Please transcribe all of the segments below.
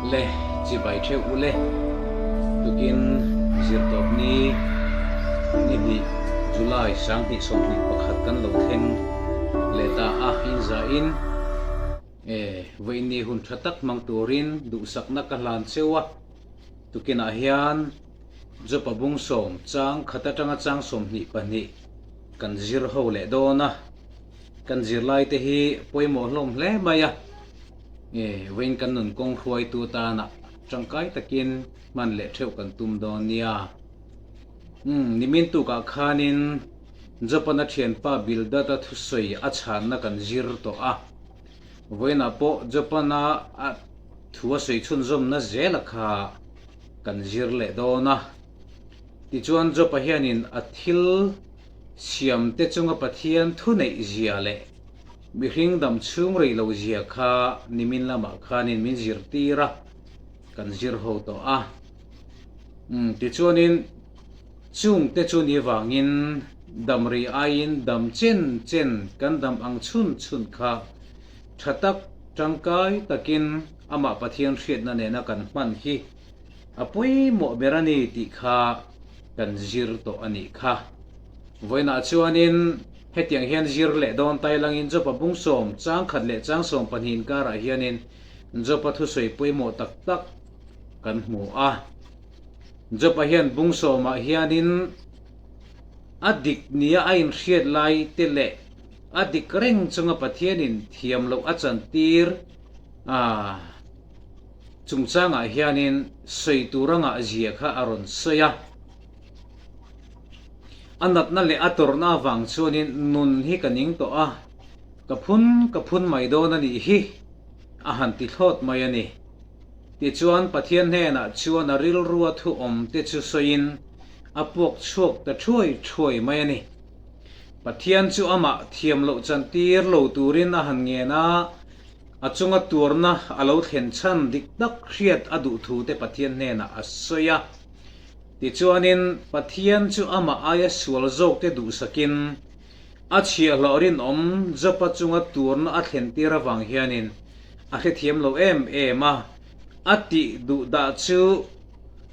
Le chibai theuh u le. Tukin zirtawp ni ni hnih July 2021 kan lo thleng leh ta a, inzahin e vawiin hun tha tak hmang turin duhsakna ka hlan cheu a. Tukinah hian Jopa bung sawm chang khat atanga chang 22 kan zir ho leh dawn a. Kan zirlaite hi pawimawh hlawm hle mai a, vawiin kan nun kawng hruaitu atana tangkai takin hman leh theuh kan tum dawn nia. Umm, nimin tukah khanin Japan-a thianpa Bildad-a thusawi a chhanna kan zir tawh a, vawiinah pawh Japan-a a thu a sawi chhunzawmna zela kha kan zir leh dawn a. Tichuan Job-a hianin a thil siamte chunga Pathian thu neih zia leh mihring dam chhung rei lo zia kha nimin lamah khanin min zirtir a, kan zir ho tawh a. Umm, tichuanin chungte chu ni vangin dam rei aiin dam chen chen kan dam ang chhun chhun kha tha tak tangkai takin amah Pathian hriatna nena kan hman hi A pawimawh ber a ni tih kha kan zir tawh a nih kha. Vawiinah chuanin hetiang hian zir leh dawn tai langin Jopa bung sawm chang khat leh chang sawm pahnih inkarah hianin Jopa thusawi pawimawh tak tak kan hmu a. Jopa hian bung sawmah hianin a dik nia a inhriat lai te leh a dik reng chunga Pathianin thiam loh a chantir a. Chungchangah hianin sawi tur a ngah zia kha a rawn sawi a. A natna leh a tawrhna avang chuanin nun hi ka ning tawh a, ka phun ka phun mai dawn a nih hi a han ti thlawt mai a ni. Tichuan Pathian hnenah chuan a rilrua thu awm te chu sawiin a puak chhuak ta thuai thuai mai a ni. Pathian chu amah thiam loh chantir lo turin a han ngen a, A chunga tuarna a lo thlen chhan dik tak hriat a duh thu te Pathian hnenah a sawi a. Tichuanin Pathian chu amah aia sual zawk te duhsakin a chhiahhlawh rinawm Jopa chunga tuarna a thlen tir avang hianin a hrethiam lo em em a, a tih duh dah chu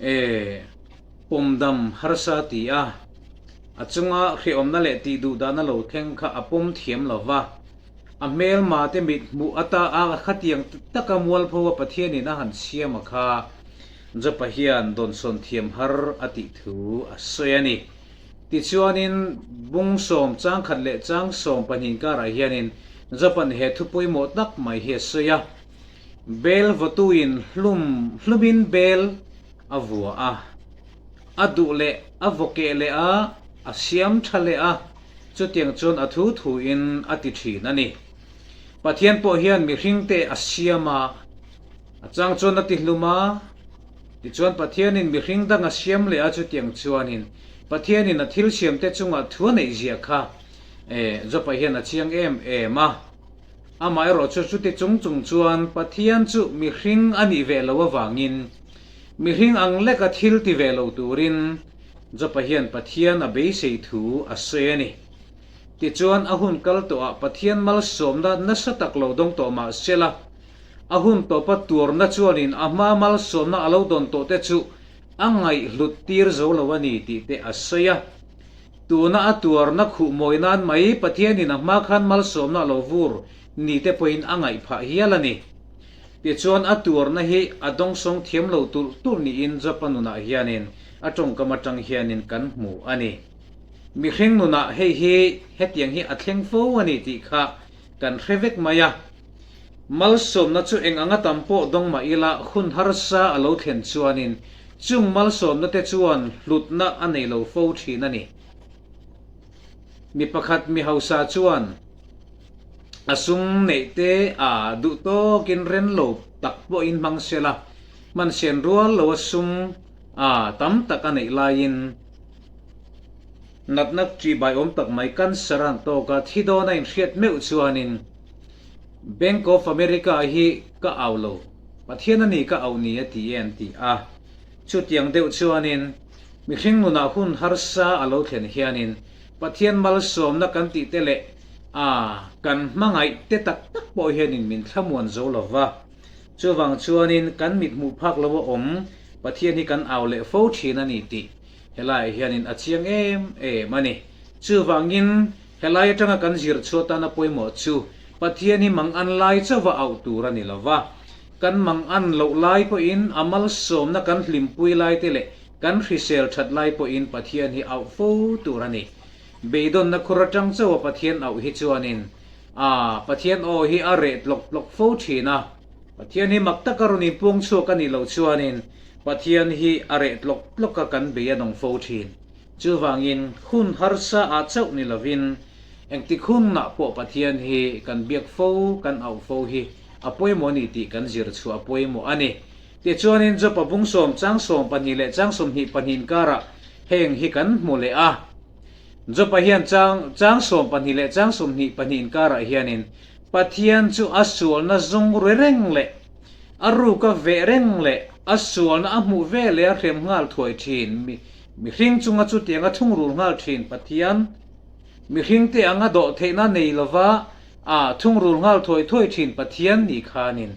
e pawmdam harsa ti a, a chunga hrehawmna leh tih duh dahna lo thleng kha a pawm thiam lo va. A hmelma te mit hmuh ata a khatiang taka mualpho a Pathianin a han siam a kha Jopa hian dawnsawn thiam har a tih thu a sawi a ni. Tichuanin bung sawm chang khat leh chang 12 karah hianin Jopa'n he thu pawimawh tak mai hi a sawi a, Bel vawtuin hlum hlumin bel a vua a, a duh leh a vaw keh leh a, a siam tha leh a, Chutiang chuan a thu thuin a ti thin a ni. Pathian pawh hian mihringte a siam a, a chang chuan a ti hlum a, tichuan Pathianin mihring dang a siam leh a, chutiang chuanin Pathianin a thil siamte chungah thu a neih zia kha Jopa hian a chiang em em a. Amaherawhchu chuti chung chung chuan Pathian chu mihring a nih ve lo avangin mihring ang leka thil ti ve lo turin Jopa hian Pathian a beisei thu a sawi a ni. Tichuan, a hun kal tawhah Pathian malsawmna nasa tak lo dawng tawh mah sela, a hun tawpa tuarna chuanin a hma malsawmna a lo dawn tawhte chu a ngaihhlut tir zo lo a ni tih te a sawi a. Tuna a tuarna khuh mawi nan mai Pathianin a hma khan malsawmna a lo vur ni te pawhin a ngaih phah hial a ni. Tichuan, a tuarna hi a dawngsawng thiam lo tulh tulh niin Jopa nunah hianin A tawngkam atang hianin kan hmu a ni. Mihring nunah hei hi hetiang hi a thleng fo a ni tih kha kan hre vek mai a. Malsawmna chu eng anga tam pawh dawng mah ila hun harsa a lo thlen chuanin chung malsawmna te chuan hlutna a nei lo fo thin a ni. Mi pakhat mi hausa chuan a sum neih te a duh tawkin ren lo tak pawhin hmang sela hman sen rual lo a sum A, tam tak a neih laiin natna ṭihbai awm tak mai cancer a han tawk a, thi dawn a inhriat meuh chuanin Bank of America hi ka au lo, Pathian a ni ka auh ni a ti e an ti a. Chutiang deuh chuanin mihring nunah hun harsa a lo thlen hianin Pathian malsawmna kan tih te leh a kan hmangaih te tak tak pawh hianin min thlamuan zo lo va. Chuvang chuanin kan mit hmuh phak lo a awm Pathian hi kan au leh fo thin a ni tih helaiah hianin a chiang em em a ni. Chuvangin helai atanga kan zir chhuah tana pawimawh chu Pathian hi mang an lai chauha auh tur a ni lo va, kan mang an loh lai pawhin a malsawmna kan hlimpui lai te leh kan hrisel that lai pawhin Pathian hi auh fo tur a ni. Beidawnna khur atang chauha Pathian auh hi chuanin a Pathian aw hi a reh tlawk tlawk fo thin a, Pathian hi mak taka rawn inpuang chhuak a nih loh chuanin Pathian hi a reh tlawk tlawk a kan bei a dawng fo thin. Chuvangin hun harsa ah chauh ni lovin engtik hunah pawh Pathian hi kan biak fo, kan auh fo hi a pawimawh a ni tih kan zir chhuah a pawimawh a ni. Tichuanin Jopa bung sawm chang 12 leh chang 22 karah heng hi kan hmu leh a. Jopa hian chang chang 12 leh chang 22 inkarah hianin Pathian chu a sualna zawng ri reng leh a ruka veh reng leh a sualna a hmuh ve leh a hrem nghal thuai thin mihring chunga chutiang a thungrul nghal thin Pathian mihringte anga dawh theihna nei lova a thungrul nghal thuai thuai thin Pathian ni khanin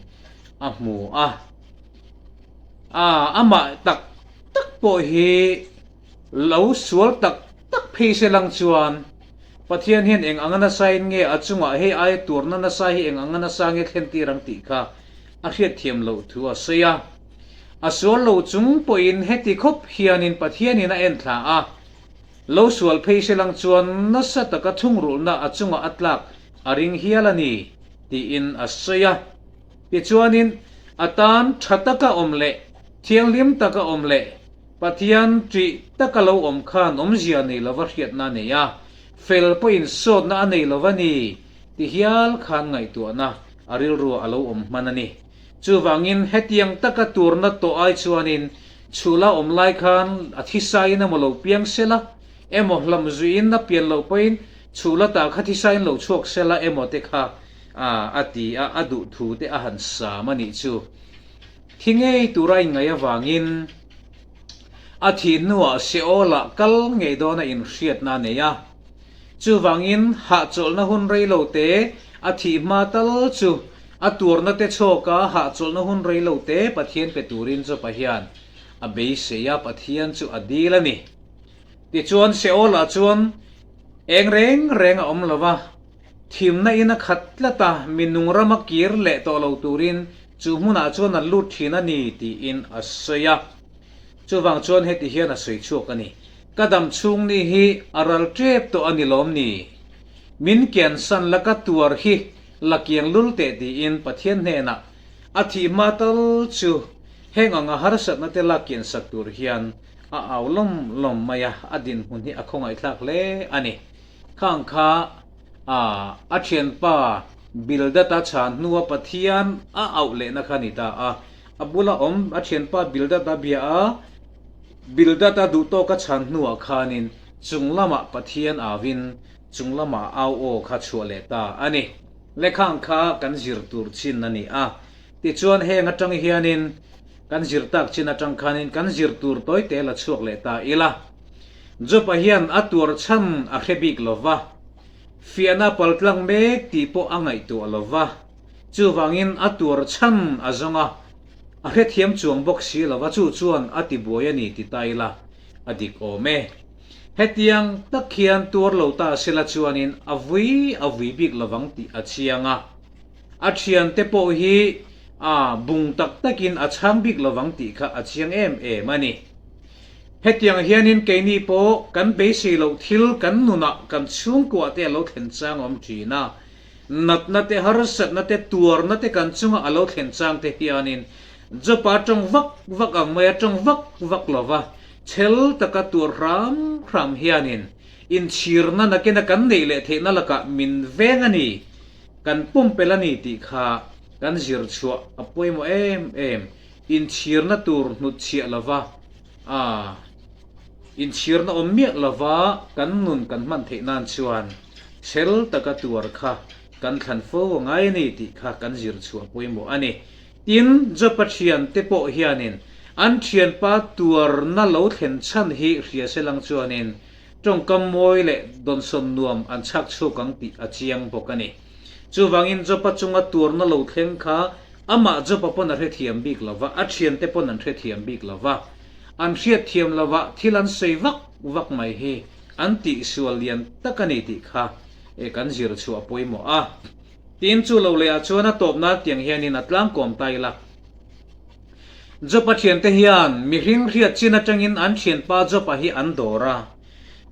a hmu a. A amah tak tak pawh hi lo sual tak tak phei se lang chuan Pathian hian eng anga nasain nge a chungah hei aia turna nasa hi eng anga nasa nge thlen tir ang tih kha a hriatthiam loh thu a sawi a. A sual lo chung pawhin heti khawp hianin Pathianin a enthla a, lo sual phei se lang chuan nasa taka thungrulhna a chungah a tlak a ring hial a ni tiin a sawi a. Tichuanin a tan tha taka awm leh thianghlim taka awm leh Pathian ṭih taka lo awm khan awmzia nei lova hriatna a nei a, fel pawhin sawtna a nei lova ni ti hial khan ngaihtuahna a rilruah a lo awm hman a ni. Chuvangin hetiang taka turna tawh ai chuanin chhula awm lai khan a thisain emaw lo piang sela emaw hlamzuiin a pian loh pawhin chhula tah kha thisain lo chhuak sela emaw te kha a ti a, a duh thu te a han sam a nih chu. Thi ngei tura inngaih avangin a thih hnuah Seol-ah kal ngei dawna inhriatna a nei a. Chuvangin hahchawlhna hun rei lo te a thih hma tal chu a tuarna te chhawka hahchawlhna hun rei lo te Pathian pe turin Jopa hian a beisei a, Pathian chu a dil a ni. Tichuan Seol-ah chuan eng reng reng a awm lo va, thimna in a khat tlat a, minung rama kir leh tawh lo turin Chu hmunah chuan an lut thin a ni tiin a sawi a. Chuvang chuan heti hian a sawi chhuak a ni, Ka dam chhung ni hi a ral tep tawh a ni lawm ni? Min kiansan la ka tuar hi la kiang lul teh tiin Pathian hnenah a thih hma tal chu heng anga harsatna te lak kiansak tur hian a au lawm lawm mai a, a dinhmun hi a khawngaihthlak hle a ni. Khang kha a a thianpa Bildad-a chhan hnua Pathian a auh lehna kha a ni ta a. A bula awm a thianpa Bildad-a bia a, Bildad-a duhtawka chhan hnuah khanin chung lamah Pathian auin chung lamah au aw kha chhuah leh ta a ni. Le khang kha kan zir tur chin a ni a. Tichuan heng atang hianin kan zir tak chin atang khanin kan zir tur tawite la chhuak leh ta ila. Job-a hian a tuar chhan a hre bik lo va, fiahna paltlang mek tih pawh a ngaihtuah lo va, chuvangin a tuar chhan a zawng a, a hrethiam chuang bawk si lo va, chu chuan a ti buai a ni ti ta ila a dik awm e. Hetiang tak hian tuar lo ta sela chuanin a vui a vui bik lovang tih a chiang a, a thiante pawh hi a bung tak takin a chhang bik lovang tih kha a chiang em em a ni. Hetiang hianin keini pawh kan beisei loh thil kan nunah kan chhungkuah te a lo thlen chang a awm thin a, natna te, harsatna te, tuarna te kan chunga a lo thlen chang te hianin Jopa tawng vak vak ang mai a tawng vak vak lo va, chhel taka tuar hram hram hianin inchhirna nakina kan neih leh theihna lakah min veng a ni, kan pumpelh a ni tih kha kan zir chhuah a pawimawh em em. Inchhirna tur hnutchhiah lova, a inchhirna awm miah lova kan nun kan hman theih nan chuan chhel taka tuar kha kan thlan fo a ngai a ni tih kha kan zir chhuah pawimawh a ni. Tin, Jopa thiante pawh hianin an thianpa tuarna lo thlen chhan hi hria se lang chuanin tawngkam mawi leh dawnsawn nuam an chhak chhuak ang tih a chiang bawk a ni. Chuvangin Jopa chunga tuarna lo thleng kha. Amah Job-a pawn a hrethiam bik lo va, a thiante pawn an hrethiam bik lo va. An hriatthiam lo va, thil an sawi vak vak mai hi an tihsual lian tak a ni tih kha kan zir chhuah pawimawh a. Tin, chu lo lehah chuan a tawp nan tiang hianin a tlangkawm ta ila. Job-a thiante hian mihring hriat chin atangin an thianpa Job-a hi an dawr a.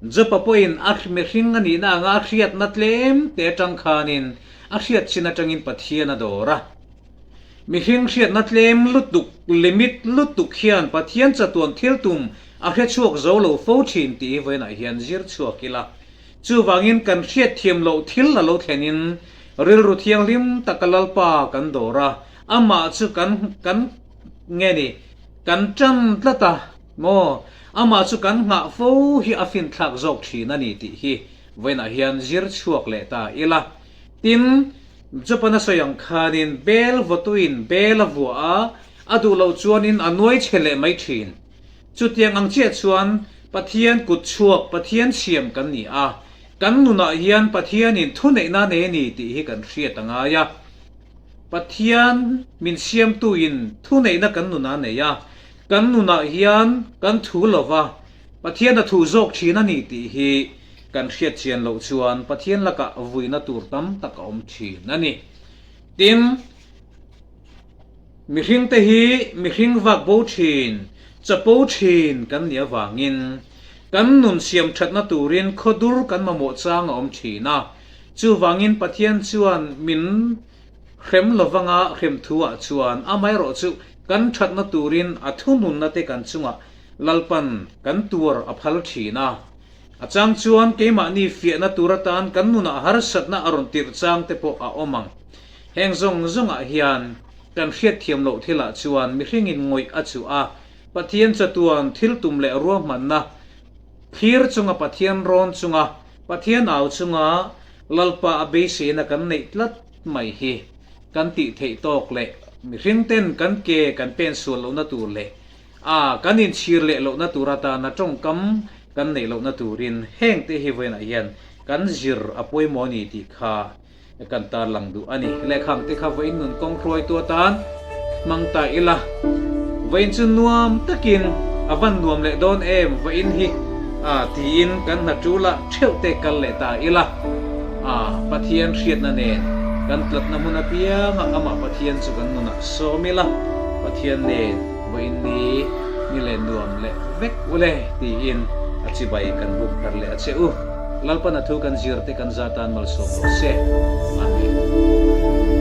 Job-a pawhin a mihring a nihna anga a hriatna tlem te atang khanin a hriat chin atangin Pathian a dawr a. Mihring hriatna tlem lutuk, limit lutuk hian Pathian chatuan thil tum a hre chhuak zo lo fo thin tih hi vawiinah hian zir chhuak ila. Chuvangin kan hriatthiam loh thil a lo thlenin rilru thianghlim taka Lalpa kan dawr a, amah chu kan kan nge ni kan tan tlat a maw? Amah chu kan nghah fo hi a finthlak zawk thin a ni tih hi vawiinah hian zir chhuak leh ta ila. Tin, Japan a sawi ang khanin bel vawtuin bel a vuah a, a duh loh chuanin a nuai chhe leh mai thin. Chutiang ang chiah chuan Pathian kut chhuak, Pathian siam kan ni a, kan nunah hian Pathianin thuneihna nei a ni tih hi kan hriat a ngai a. Pathian min siamtuin thuneihna kan nunah a nei a, kan nunah hian kan thu lo va, Pathian a thu zawk thin a ni tih hi kan hriat chian loh chuan Pathian lakah vuina tur tam tak a awm thin a ni. Tin, Mihringte hi mihring vak bo thin, chapo thin kan nih avangin kan nun siam thatna turin khawdur kan mamawh chang a awm thin a. Chuvangin Pathian chuan min hrem lovanga hrem thuah chuan amaherawh chu kan thatna turin a thununna te kan chungah Lalpan kan tuar a phal thin a. A chang chuan keimahni fiahna tur atan kan nunah harsatna a rawn tirh chang te pawh a awm ang. Heng zawng zawngah hian kan hriatthiam loh thilah chuan mihringin ngawih a chuh a, Pathian chatuan thil tum leh ruahmanna thlir chunga Pathian rawn chunga Pathian au chunga Lalpa a beiseina kan neih tlat mai hi kan tih theih tawk leh mihring ten kan ke kan pen sual lohna tur leh a kan inchhir leh lohna tur atana tawngkam kan neih lohna turin hengte hi vawiinah hian kan zir a pawimawh a ni tih kha Kan tarlang duh a ni. Lehkhang te kha vawiin nun kawng hruaitu atan hmang ta ila, vawiin chu nuam takin a van nuam leh dawn em vawiin hi a tiin kan hna tul ah theuh te kal leh ta ila, a Pathian hriatna nen kan tlatna hmun apiangah amah Pathian chu kan nunah sawm ila, Pathian nen vawiin ni ni leh nuam leh vek ule tiin a chibai kan buk thar leh a che u. Lalpan a thu kan zir te kan za tan malsawm rawh se. Amen.